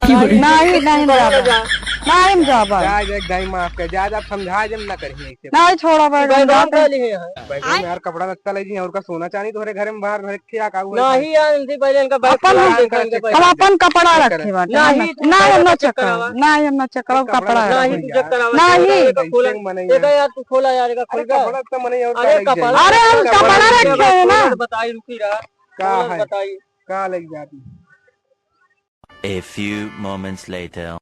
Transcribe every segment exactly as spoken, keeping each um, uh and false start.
नहीं, नहीं, नहीं जाबा। नहीं जाबा। जा, जा, दाई माफ कर, जा, जा, समझा, जब ना करिए ऐसे। नहीं छोड़ा बैग, हम जाते हैं। बैग में यार कपड़ा लत्ता ले जी, और का सोना चांदी तोहरे घर में बाहर रखे, का हुआ? नहीं यार, इनसे पहले इनका बैग अपन खोला, हम इनका चेक हम अपन कपड़ा रखे बाटे। नहीं, नहीं, हम ना चेक करावा। नहीं, हम ना चेक करावा, कपड़ा रखे। नहीं, तू चेक करावा। नहीं। खोला। नहीं। देखा यार, तू खोला यार, का खोल अरे, कपड़ा तो मने और अरे, कपड़ा, अरे, हम कपड़ा रखे हैं ना। बताई, रुकी रहा। का है? बताई। का लग जाती? A few moments later.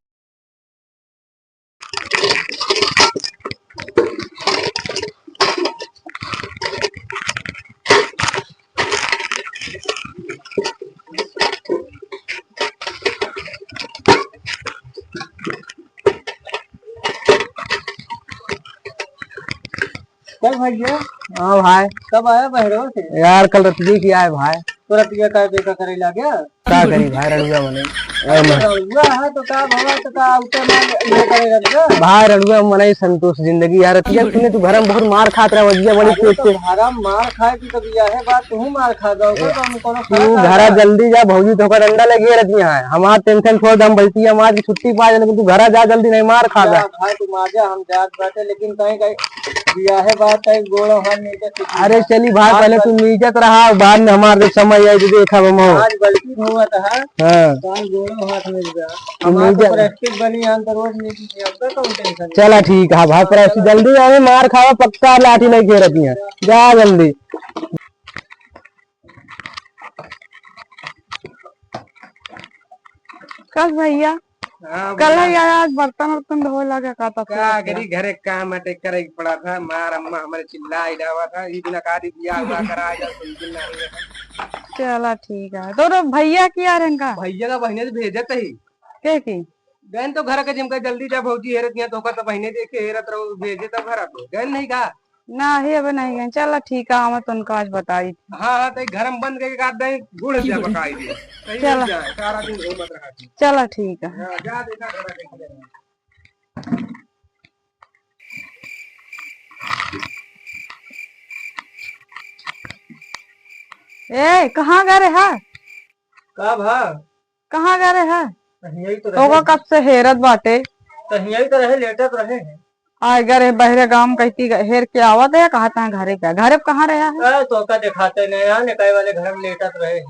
कल भैया। हाँ भाई। कब आया बहरवा से? यार, कल रतिया की आए भाई। तो रतिया का बेटा करे लागे? का करी भाई, रड़ुआ मनई। अरे, रड़ुआ है तो का भवा, तो का उतर मार ये करे रड़ुआ? भाई, रड़ुआ मनई संतोष जिंदगी यार। रतिया सुने तू घर में बहुत मार खात रहा, वजिया बड़ी अरे, तेज तो तेज। घर में मार खाए की तो बियाहे बात, तू मार खा जाओ, तो हम कोनो तू फर्क घरा आता? जल्दी जा, भौजी तो का डंडा लगे रतिया है। हमार टेंशन छोड़ दे, हम बल्टिया मार के छुट्टी पा जाए, लेकिन तू घरा जा जल्दी, नहीं मार खा जा जा। भाई, तू मार जा, हम जात बाटे, लेकिन कहीं कहीं बियाहे बात है, गोड़ो हाथ नीचे कुछ अरे नहीं। चली भाई, आज पहले गल- तू नीचे तो रहा, बाद में हमारे जब समय आई तो देखा हम। आज गलती हुआ था। हाँ। तो आज गोड़ो हाथ मिल गया। तू हमारे नीचे तो प्रेस्टिज बनी, हम तो रोज नीचे थे, अब तो कौन टेंशन है? चला ठीक है भाई, प्रेस्टिज जल्दी आवे, मार खावा पक्का, लाठी नहीं घेरती है, जा जल्दी। कल भैया, हाँ, कल बोला। है यार, आज बर्तन उर्तन धोए लगे का तो का फिर करी, घरे काम अटे करे के पड़ा था। मार अम्मा हमारे चिल्लाई डावा था, ई बिना कादी बियाह हुआ करा जा, सुनती नहीं है। चला ठीक है। तो रे भैया किया रहन का? भैया का बहिने से भेजत ही। के की? गैन तो घर के जिम के जल्दी जा भौजी हेरत यहाँ तो का तो बहिने देखे हेरत रहो, भेजे तब घर पे। गैन नहीं का? नाही, अबे नाही गए। चला ठीक है, हम तुमका आज बताई। हाँ, हाँ, तो घर में बंद करके काट दे, गुड़ दिया पकाई दे। सही चला। हो जाए, सारा दिन घूमत रहा थी। चला ठीक है। हाँ, जा देखा घर के। ए, कहाँ गए रहे हा? का भा? कहाँ गए रहे हा? यही तो रहे। तोका कब से हेरत बाटे? तो यही तो रहे, लेटत रहे हैं। आ, अगर ये बहरे गाँव में कहती ग-, हेर के आवत है, कहा था घरे का, घरे पे कहाँ रहा है? ए, तो का दिखाते नहीं यार, निकाय वाले घर में लेटत रहे हैं।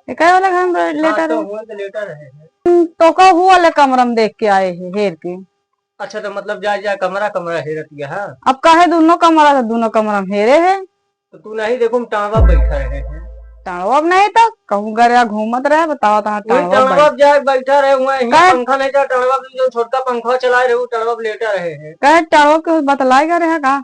निकाय वाले घर में हाँ, लेटा तो रहे? हुआ तो लेटा रहे हैं। हम्म, तो का हुआ वाले कमरा में देख के आए हैं, हेर के। अच्छा, तो मतलब जा, जा कमरा, कमरा हेरत गया, हाँ? अब काहे दोनों कमरा था, दोनों कमरा में हेरे है। तो तू नहीं देखो, हम टांगवा बैठा रहे हैं। टांगवा अब नहीं तो कहूँ घर या घूमत रहे, बताओ तो वही टांगवा टांगवा बैठ- जा बैठा रहे हुआ है, हियाँ काहे? पंखा नहीं था, टांगवा भी जो छोटका पंखा चलाए रहे, वो टांगवा लेटा रहे हैं। काहे टांगवा के बतलाए गए रहे का?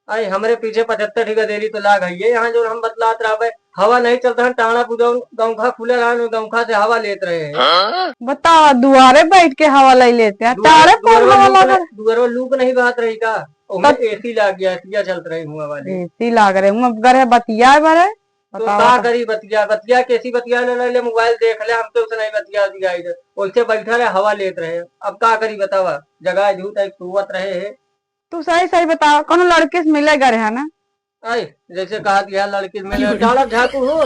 अरे हमरे पीछे पचहत्तर ठिका देली तो लाग है ये, यहाँ जो हम बतलात रहा है, हवा नहीं चलता है, टांगवा पूरा गौखा खुला रहा है, गौखा से हवा लेत रहे हैं। बताओ, दुआरे बैठ के हवा ले लेते हैं, दुआरे, टांगवा पर दुआरे हवा लूक लगा। नहीं, दुआरे लूक नहीं बात रही का? ओमे तब एसी लाग गया, एसिया चलत रही हुआ वाली। एसी लाग रहे हुआ, अब घर है बतिया भरे। तो बताओ का तो। करी बतिया, बतिया कैसी बतिया ले, ले, ले मोबाइल देख ले, हमके उसे नहीं बतिया दिया इधर। वैसे बैठा रहे, हवा लेत रहे। अब का करी बतावा, जगह झूठ है, सोवत रहे है। तू सही सही बताओ, कोनो लड़के से मिले गए रहे ना? आई, जैसे कहा दिया लड़के से मिले, टाड़ा झाकू हो।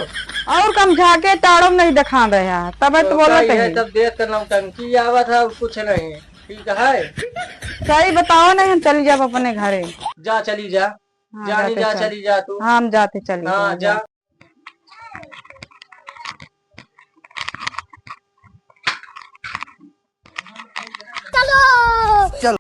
और कम झाके टाड़ो नहीं दिखा रहे हैं, तब तो तो बोला कही है, कहीं। तब देख कर नौटंकी आवत है, और कुछ नहीं। ठीक है। सही बताओ नहीं, हम चली जाब अपने घरे। जा चली जा। हाँ, जानी जाते जा, चल। चली जा तू। हाँ, हम जाते चली हाँ, जाएंगे। जा। चलो। चल।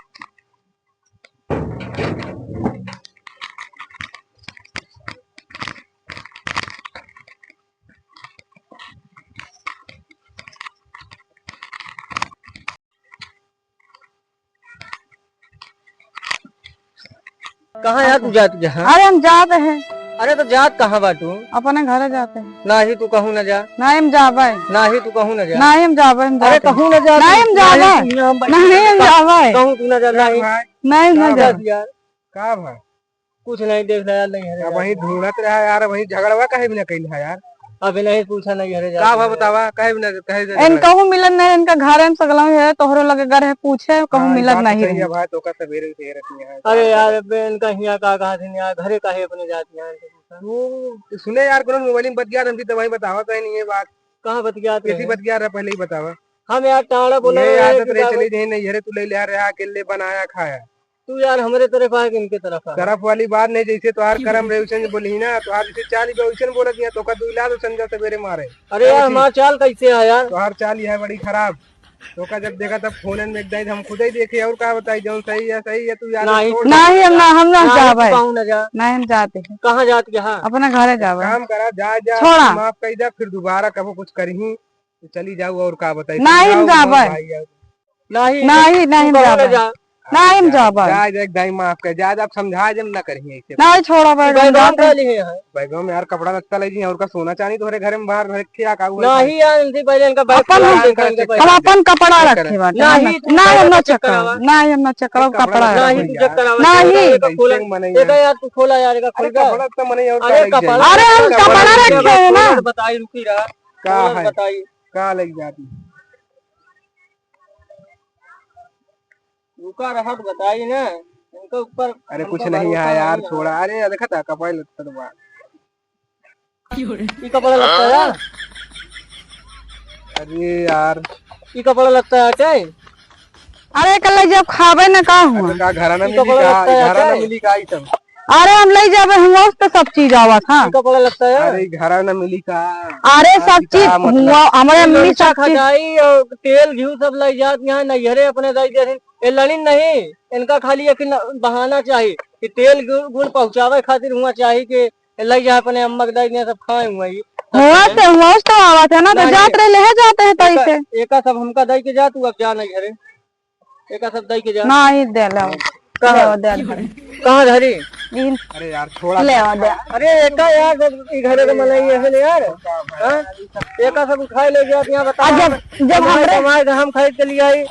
कहाँ यार तू जात जहाँ? अरे हम जात हैं। अरे तो जात कहाँ बाटू? अपने घरे जाते हैं। नाही तू कहूँ न जा। नाही हम जाबे। नाही तू कहूँ न जा। नाही हम जाबे, हम अरे जाते हैं। कहूँ न जा नाही तू। हम जाबे। नाही तू यहाँ बैठ नाही हम जा। जाबे। कहूँ तू न जा, नाही। नाही हम का जाबे। बात यार? का भा? कुछ नहीं देख रहा यार, नहीं है अब यार। वहीं ढूंढत रहा यार, वहीं झगड़वा काहे बिना कइल है यार? अबे नहीं पूछा नहीं, अरे का जाते भा हैं। बतावा, काहे बिना, काहे बिना इन झगड़ा? कहूँ मिलन नहीं, इनका घर है, सगला में है, तोहरो लगे घर है, पूछे, कहूँ हाँ, मिलन बात तो नहीं सही रहे। है भाई, तो का सवेरे से रखनी है। अरे यार, अबे इनका हिया का कहा थे, यहाँ घरे काहे अपने जाती हैं, इनसे पूछा। तू सुने यार, कोनो मोबाइल में बतिया, हम भी तो वही बतावा, कहीं नहीं है बात। कहाँ बतिया थे? कैसी बतिया रहा, पहले ही बतावा। हम यार टाड़ा बोला ये रहे आदत कि रहे, का चले भाई? जाए नहीं, अरे तू ले ले यार, अकेले बनाया खाया। तू यार हमरे तरफ आ कि इनके तरफ आ? तरफ वाली बात नहीं, जैसे तोहार करम रहे, वैसे बोली ना, तोहार जैसे चाल ही वैसे बोलत यहाँ, तोका दू इलाज समझा सवेरे मारे। अरे यार, हमार चाल कैसे है यार? तोहार चाल ही है बड़ी खराब। तोका जब देखा तब फोन में एक दाई हम खुद ही देखे, और का बताई, जौन सही है सही है, तू यार नहीं। छोड़। नहीं, हम ना, हम ना नहीं, जाबे। तू कहूँ ना जा। नहीं, हम जाते हैं। कहाँ जात के? हाँ। अपना घरे जाबे। काम करा, जा, जा, छोड़ा। माफ कर दे, फिर दोबारा कबो कुछ करही। तो चली जाऊ, और का बताई, नहीं, हम समझाओ जाबे। भाई यार। नहीं, नहीं, तू नहीं, हम कहाँ जाबे। जा? नहीं, हम जाबे। जा, जा, एक दाई माफ कर, जा, जा, आप समझा, जब ना करिए ऐसे। नहीं, छोड़ा, बैग हम बैगवा जाते। का लिए है? बैगवा में यार कपड़ा लत्ता ले जी, और का सोना चांदी तोहरे घर में बाहर रखे, क्या का हुआ? नहीं यार, इनसे पहले इनका बैग अपन खुला हम, के इनका हम बैग अपन कपड़ा रखे बाटे, नहीं, हम तू ना, ना, हम ना चेक चेक करावा। करावा। नहीं, हम ना चेक करावा, कपड़ा कपड़ा रखे। नहीं, तू चेक करावा। नहीं। इनका खोला। कैसे मने यार? इनका यार, तू खोला यार, इनका अरे खोल दे। कपड़ा तो मने और अरे का लग कपड़ा जाए? अरे हम अरे कपड़ा कपड़ा रखे हैं ना। खोल बताई, रुकी रहा। का खोल है? बताई। का लग जाती? रुका रहा तो बताई ना, इनके ऊपर अरे हमको कुछ नहीं भरोसा है यार, नहीं है। छोड़ा। अरे देखा था कपाई लत्तर बा। ई कपड़ा लगता है यार। अरे यार। ई कपड़ा लगता है क्या? अरे कल जब खाबे न का हुआ? अरे का घरा ना ई मिली कपड़ा का? लगता है घरा ना क्या? मिली का ई सब? अरे हम ले जाबे हुआ तो सब चीज आवा था। ई कपड़ा लगता है यार। अरे घरा ना मिली का? अरे आज सब चीज का मतलब? हुआ, हमारे ई अम्मी लोचा सब चीज। खटाई और तेल घी सब ले जात यहाँ नैहरे अपने दे दे। ये लड़िन नहीं, इनका खाली एक न-, बहाना चाहिए कि तेल गु-, गुड़ पहुँचावे खातिर हुआ चाहिए कि लई जा अपने अम्मा के दई दिया, सब खाए हुआ ही। हुआ तो, हुआ तो आवत है ना, तो नहीं। जात रहे, ले जाते हैं तो एका, ऐसे। एका सब हमका दई के जा, तू अब जा नहीं घरे। एका सब दई के जा। नहीं, दे लो। कहाँ? ले दे लो। कहाँ धरी? इन अरे यार, छोड़ा ले दे। दे। अरे एका यार, जब ई घरे के मनई है ना यार। हाँ? एका सब उठाए ले गया, यहाँ बता। आ जब, जब कमाए, हमरे कमाए, हम खरीद के लिए आई।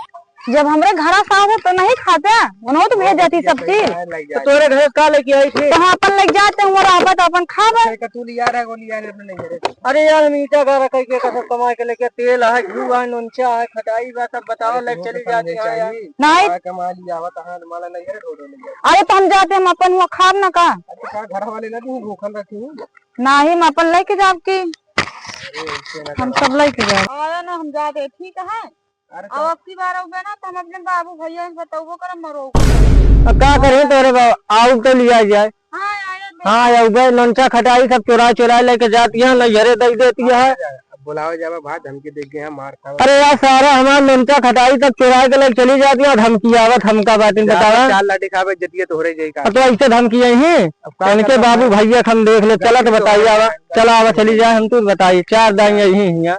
जब हमरे घरा साथ है तो नहीं खाते, उन्हों तो भेज जाती सब चीज। तो तोरे घर का लेके आई थी? तो हम अपन लेके जाते हैं, वो रहबा तो अपन खाबे। अच्छा, तू लिया रहा, वो लिया रहा, अपने नहीं करे। अरे यार, हम ईटा गारा कह के कसम कमाए के लेके तेल है, घी है, नोनचा है, खटाई बा, सब बताओ, अरे, ले तू चली तो जाती समझे है यार। चाहिए। नहीं। कमाए, कमा लिया, आवत हाथ माला नहीं है, ढोढो नहीं है। अरे, तो हम जाते, हम अपन हुआ खाब ना का? अरे, का घर वाले ना तू भूखन रखी हूँ। नहीं, हम अपन लेके जाब की। अरे, ऐसे ना हम करो। सब लेके जाब। आया ना, हम जाते, ठीक है। अरे अब तो अब की बार अउबे ना, तो हम अपने बाबू भैया से बतउबो करब, मरउबो करब। अब का करी तोरे बाबू, आउ तो लिया जाए। हाँ, आए तो। हाँ, अउबे, नोनचा खटाई सब चोराइ चोराइ लेके जाती है, नैहरे दे देती है। अब बुलावे जावे भाई, धमकी दे के यहाँ मार खावे। अरे यार, सारा हमार नोनचा खटाई सब चोराइ के लेके चली जाती है, धमकी आवत हमका बातिन जा, बतावा। चार लाठी खावे, जतिये तोहरे जाई का। अब तो ऐसे धमकी आई है, अब का इनके करना बाबू है? भैया हम देख ले, चला तो बताइए, आवा, चला आवा, चली जाए, हम तो बताइए, चार दाई यही हियाँ।